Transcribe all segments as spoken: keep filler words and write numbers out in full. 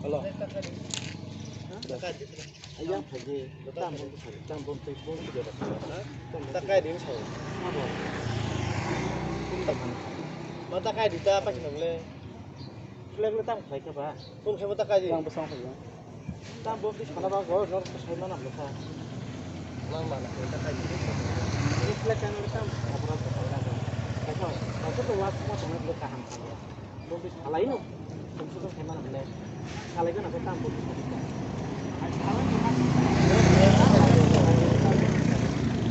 Hello. Ayang phaidi, tam bom twi, tam bom twi, bom twi jora. Ta kai din sao. Abo. Kum da man. Ma ta kai di ta pa khinam le. Flag le tam khlai kha ba. Kum khe ma ta kai di. Tam bom twi sala ba go, nor sai mana le kha. Mang mana ta kai di. Ni flag kan tam abra ko sai na. Kaisa, kaisa to wa kuma to le kaham. Bo bis halai no. Kum sukun khaima na hwnle. Halai gana khe tam bo bis halai.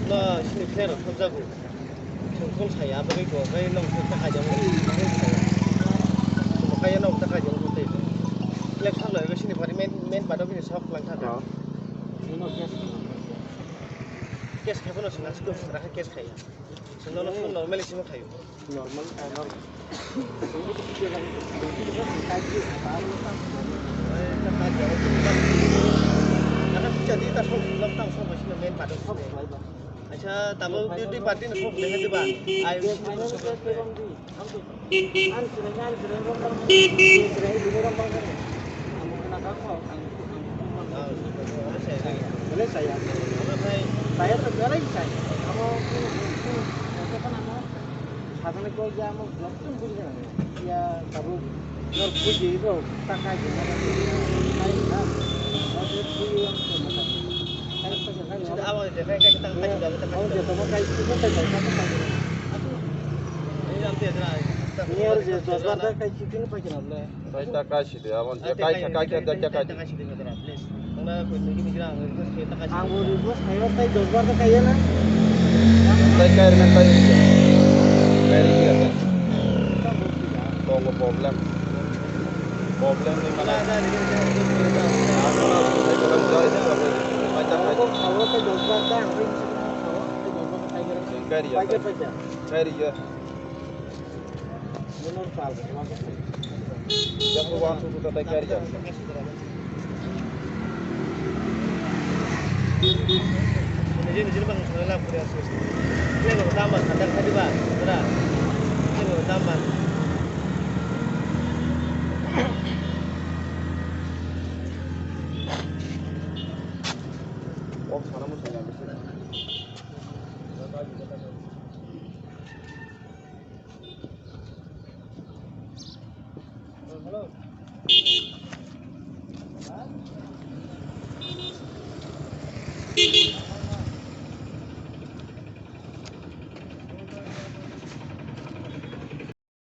No, sini khe rok thok jago. Sungkol saya, bagwi ko, bai long thok ta kajang. Kaya long ta kajang ko tei. Lek thang lo, sini pari main, main padok ni sok lang thang. Ino case. Case khai bono sina, sukun sukra khai case khai. Sino no sukun normal simo khai. Normal, ah, normal. Acha, tamo duty party ni sok lehe diba. Ai, Sajani ko ya mo joktun bujina ya tabuk nor puji ro takai jina kai na. Abo de kai kai tang kai da ta kai. Abo de to kai kai kai kai. Ni ar je dos bar da kai chitin pa kina le. Kai ta kai si de, abon je kai kha, kai kha, kai kha, kai kha. Ang bo request khayo, tai dos bar ta kaiya na. Tai kai rwna tai. Kai rwya ta. Tongo problem. Problem ni mana. Kai ta kai. Kai rwya. Kai rwya.